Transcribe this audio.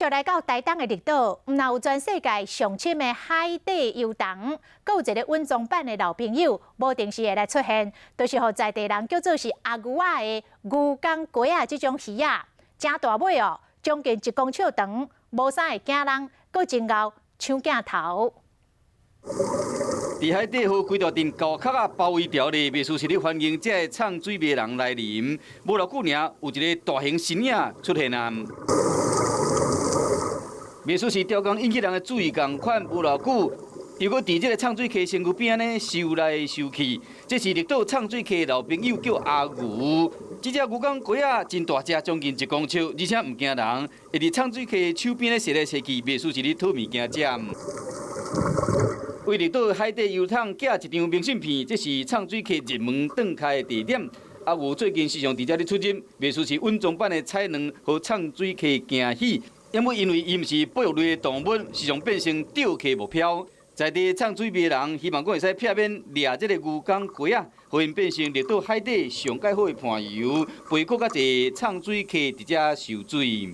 就來到台東的綠島，毋但有全世界上深的海底油洞，閣有一个隱藏版的老朋友，無定時會來出現，就是予在地人叫做是阿牛仔的牛公雞仔這種魚仔，誠大尾哦，將近1公尺長，無啥會驚人，閣真𠢕搶鏡頭。佇海底予規大陣厚殼仔包圍著咧，袂輸是咧歡迎這个藏水迷人來臨。無偌久爾，有一个大型身影出現啊！袂輸是刁工引起人的注意仝款，無偌久，又閣佇這个藏水溪身軀邊呢，游來游去。這是綠島藏水溪老朋友叫阿牛。這隻牛公雞仔真大隻，將近1公尺，而且毋驚人，會佇藏水溪手邊咧踅來踅去，袂輸是咧討物件食。為綠島海底油桶寄一張明信片，這是藏水溪入門斷開的地點。阿牛最近時常佇遮咧出入，袂輸是隱藏版的彩卵，予藏水溪驚喜。因為伊毋是哺乳類的動物，時常變成釣客目標。在地藏水迷人希望講會使避免掠這个牛公雞仔，予𪜶變成綠島海底上蓋好的伴遊，陪閣較濟藏水溪佇遮受水。